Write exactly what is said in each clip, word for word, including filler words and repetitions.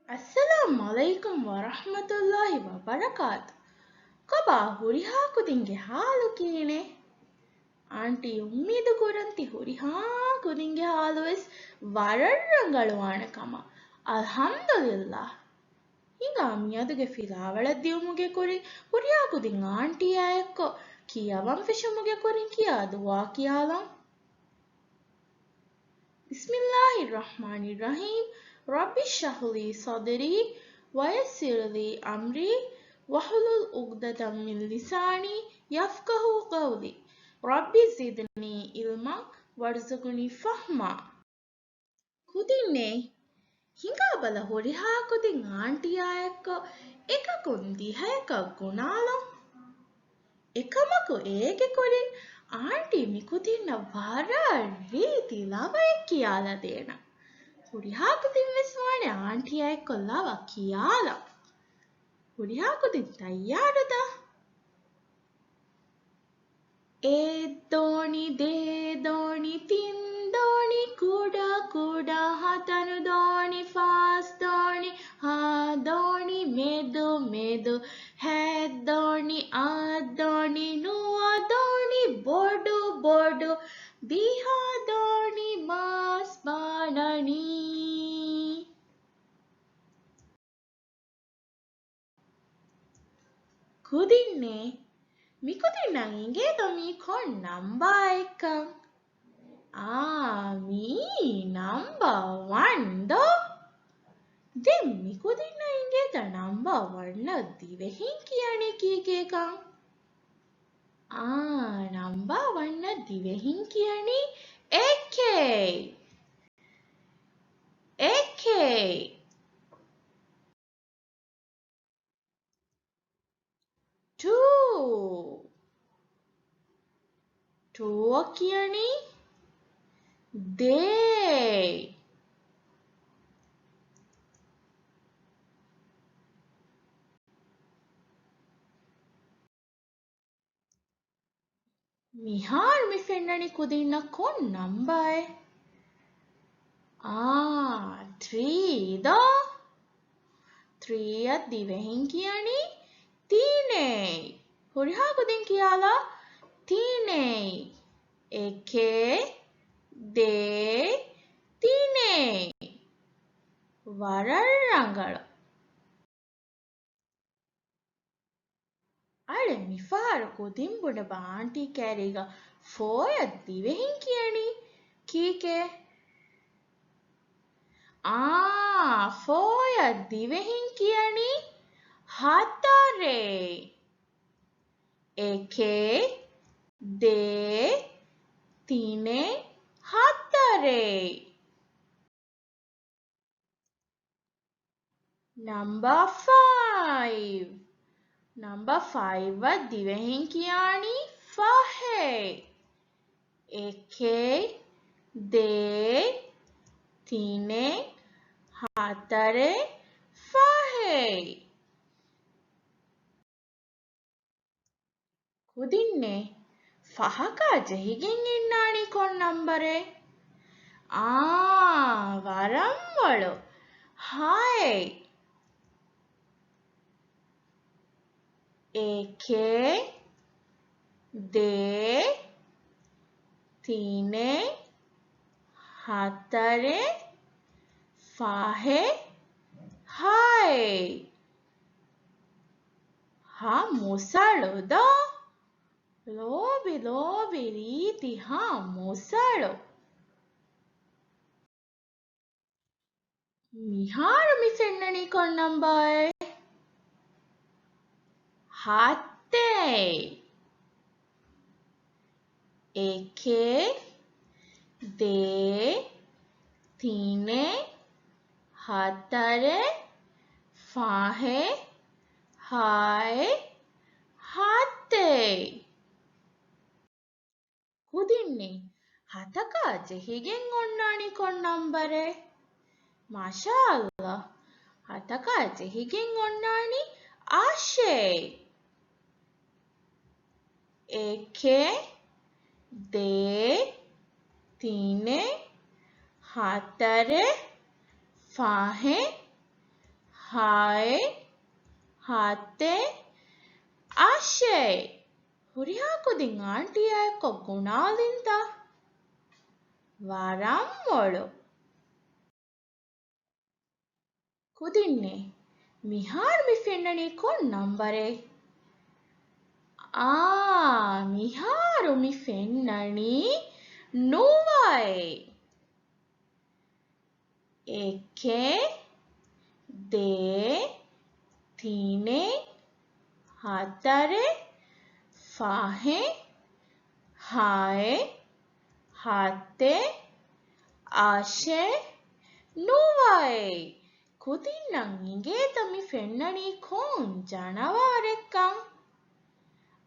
އައްސަލާމް ޢަލައިކުމް ވަރަޙްމަތުﷲި ވަބަރަކާތު. ކޮބާ ހުރިހާ ކުދިންގެ ޙާލު ކިހިނެއް؟ އާންޓީ އުއްމީދު ކުރަން ތި ހުރިހާ ކުދިންގެ ޙާލުވެސް ވަރަށް ރަނގަޅުވާނެ ކަމަށް. އަލްޙަމްދުލިއްލާހް. ހިނގާ މިއަދުގެ ފިލާވަޅަށް ދިއުމުގެ ކުރިން ހުރިހާ ކުދިން އާންޓީއާ އެއްކޮށް ކިޔަވަން ފެށުމުގެ ކުރިން ކިޔާ ދުޢާ ކިޔާލަން. بسم الله الرحمن الرحيم. رب اشرح لي صدري ويسر لي أمري واحلل عقدة من لساني يفقهوا قولي. رب زدني علما وارزقني فهما. ކުދިންނޭ، ހިނގާބަލަ ހުރިހާ ކުދިން އާންޓީއާ އެއްކޮށް އެކަކުން ދިހަޔަކަށް ގުނާލަން. އެކަމަކު އޭގެ ކުރިން އާންޓީ މި ކުދިންނަށް ވަރަށް ރީތި ލަވައެއް ކިޔާލަދޭނަން. ހުރިހާ ކުދިން ވެސް ވާނެ އާންޓީއާ އެއްކޮށް ލަވަ ކިޔާލަން. ހުރިހާ ކުދިން ތައްޔާރުދާ؟ އެއް ދޯނި، ދޭ ދޯނި، ތިން ދޯނި، ކުޑަ ކުޑަ ހަތަރު ދޯނި، ފަސް ދޯނި، ހަ ދޯނި، މެދު މެދު ހަތް ދޯނި، އަށް ދޯނި، ނުވަ ދޯނި، ބޮޑު ބޮޑު ދިހަ ދޯނި، މަސް ބާނަނީ. ކުދިންނޭ، މި ކުދިންނަށް އިނގޭތަ މީ ކޮން ނަންބާއެއްކަން؟ އާ، މީ ނަންބާ ވަން ދޯ؟ ދެން މި ކުދިންނަށް އިނގޭތަ ނަންބާ ވަންނަށް ދިވެހިން ކިޔަނީ ކީކޭކަން؟ އާ، ނަންބާ ވަންނަށް ދިވެހިން ކިޔަނީ އެކެއް. އެކެއް. ޓޫ. ޓޫއަށް ކިޔަނީ ދޭއް. މިހާރު މި ފެންނަނީ ކުދިންނަށް ކޮން ނަންބާއެއް؟ އާ، ތްރީ ދޯ؟ ތްރީއަށް ދިވެހިން ކިޔަނީ ތިނެއް. ހުރިހާ ކުދިން ކިޔާލާ، ތިނެއް. އެކެއް، ދޭއް، ތިނެއް. ވަރަށް ރަނގަޅު. އަޅެ، މިފަހަރު ކުދިން ބުނެބަ އާންޓީ ކައިރީގަ ފޯއަށް ދިވެހިން ކިޔަނީ ކީކޭ؟ އާ، ފޯއަށް ދިވެހިން ކިޔަނީ ހަތަރެއް. އެކެއް، ދޭއް، ތިނެއް، ހަތަރެއް. ނަމްބަ ފައިވް. ނަމްބަ ފައިވްއަށް ދިވެހިން ކިޔާނީ ފަހެއް. އެކެއް، ދޭއް، ތިނެއް، ހަތަރެއް، ފަހެއް. ކުދިންނޭ، ފަހަކާ ޖެހިގެން އިންނާނީ ކޮން ނަންބަރެއް؟ އާ، ވަރަށް މޮޅު. ހައެއް. އެކެއް، ދޭއް، ތިނެއް، ހަތަރެއް، ފަހެއް، ހައެއް. ހަ މުސަޅު ދޯ؟ ލޯބި ލޯބި ރީތި ހަ މުސަޅު. މިހާރު މި ފެންނަނީ ކޮން ނަންބާއެއް؟ ހަތެއް. އެކެއް، ދޭއް، ތިނެއް، ހަތަރެއް، ފަހެއް، ހައެއް، ހަތެއް. ކުދިންނޭ، ހަތަކާ ޖެހިގެން އޮންނާނީ ކޮން ނަންބަރެއް؟ މާޝާﷲ، ހަތަކާ ޖެހިގެން އޮންނާނީ އަށެއް. އެކެއް، ދޭއް، ތިނެއް، ހަތަރެއް، ފަހެއް، ހައެއް، ހަތެއް، އަށެއް. ހުރިހާ ކުދިން އާންޓީއާ އެއްކޮށް ގުނާލިންތަ؟ ވަރަށް މޮޅު. ކުދިންނޭ، މިހާރު މި ފެންނަނީ ކޮން ނަންބަރެއް؟ އާ، މިހާރު މި ފެންނަނީ ނުވައެއް. އެކެއް، ދޭއް، ތިނެއް، ހަތަރެއް، ފަހެއް، ހައެއް، ހަތެއް، އަށެއް، ނުވައެއް. ކުދިންނަށް އިނގޭތަ މި ފެންނަނީ ކޮން ޖަނަވާރެއްކަން؟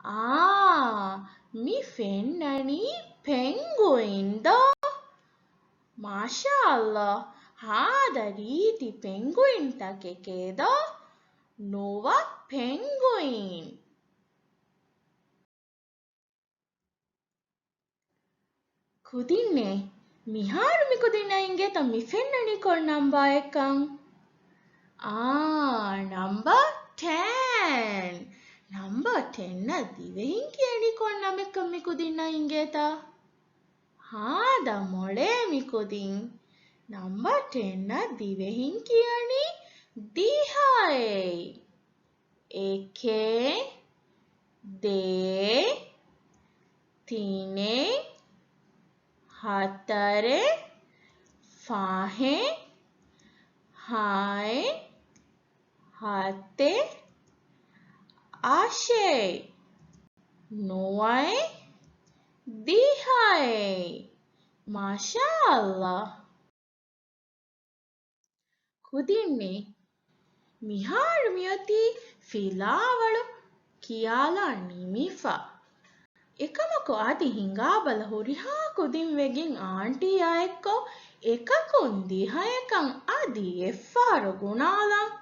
އާ، މި ފެންނަނީ ޕެންގުއިން ދޯ؟ މާޝާﷲ، ހާދަ ރީތި ޕެންގުއިންތަކެކޭ ދޯ؟ ނުވަ ޕެންގުއިން. ކުދިންނޭ، މިހާރު މި ކުދިންނަށް އިނގޭތަ މި ފެންނަނީ ކޮން ނަންބާއެއްކަން؟ އާ، ނަންބަ ޓެން. ނަންބަ ޓެންއަށް ދިވެހިން ކިޔަނީ ކޮން ނަމެއްކަން މި ކުދިންނަށް އިނގޭތަ؟ ހާދަ މޮޅޭ މި ކުދިން. ނަންބަ ޓެންއަށް ދިވެހިން ކިޔަނީ ދިހައޭ. އެކެއް، ދޭއް، ތިނެއް، ހަތަރެއް، ފަހެއް، ހައެއް، ހަތެއް، އަށެއް، ނުވައެއް، ދިހައެއް. މާޝާﷲ. ކުދިންނޭ، މިހާރު މިއޮތީ ފިލާވަޅު ކިޔާލާ ނިމިފަ. އެކަމަކު އަދި ހިނގާބަލަ ހުރިހާ ކުދިން ވެގެން އާންޓީއާ އެއްކޮށް އެކަކުން ދިހަޔަކަން އަދި އެއްފަހަރު ގުނާލަން.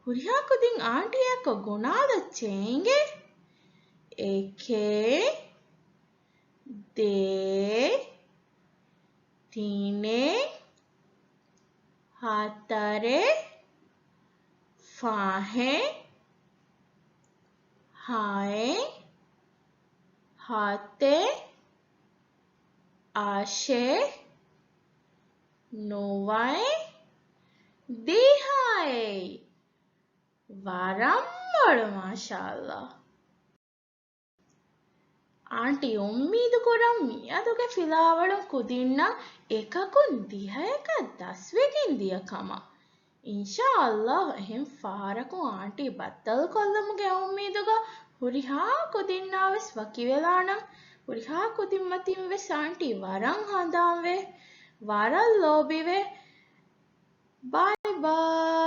ހުރިހާ ކުދިން އާންޓީއާ އެއްކޮށް ގުނާލައްޗޭ އިނގޭ. އެކެއް، ދޭއް، ތިނެއް، ހަތަރެއް، ފަހެއް، ހައެއް، ހަތެއް، އަށެއް، ނުވައެއް، ދިހައެއް. ވަރަށް މޮޅު، މާޝާﷲ. އާންޓީ އުއްމީދު ކުރަން މިއަދުގެ ފިލާވަޅުން ކުދިންނަށް އެކަކުން ދިހަޔަކަށް ދަސްވެގެން ދިޔަ ކަމަށް. އިންޝާﷲ އެހެން ފަހަރަކު އާންޓީ ބައްދަލުކޮށްލުމުގެ އުއްމީދުގަ ހުރިހާ ކުދިންނާވެސް ވަކިވެލާނަން. ހުރިހާ ކުދިންމަތިންވެސް އާންޓީ ވަރަށް ހަނދާންވޭ. ވަރަށް ލޯބިވޭ. ބައި ބައި.